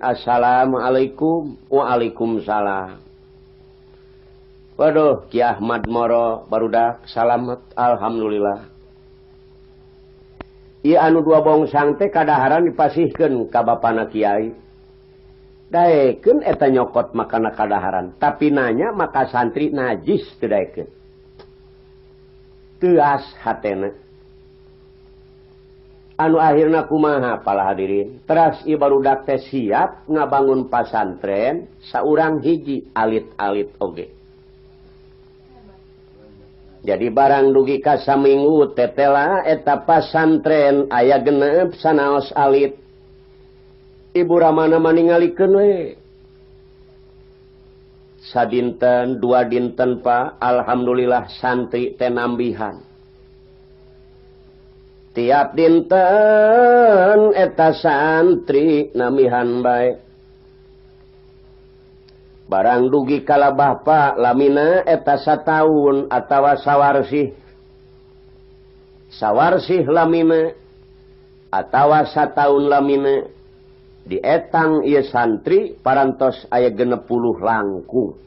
Assalamualaikum. Waalaikumsalam. Waduh, Ki Ahmad Moro barudak salamet, alhamdulillah. Ieu anu dua bongsang teh kadaharan dipasihkeun ka bapana kiai. Daekeun eta nyokot makana kadaharan, tapi nanya maka santri najis teu daekeun. Teuas hatena. Anu akhirna kumaha pala hadirin? Teras ieu barudak teh siap ngabangun pasantren saurang hiji alit-alit oge. Jadi barang dugi ka saminggu tetela eta pasantren aya 6 sanaos alit. Ibu Ramana maningalikeun we. Sadinten, dua dinten Pak, alhamdulillah santri teh nambihan. Tiap dinten eta santri nambihan bae. Barang dugi kalabah Pak lamina eta sataun atawa sawarsih. Sawarsih lamina atawa sataun lamina dietang ieu santri parantos aya 60 langkung.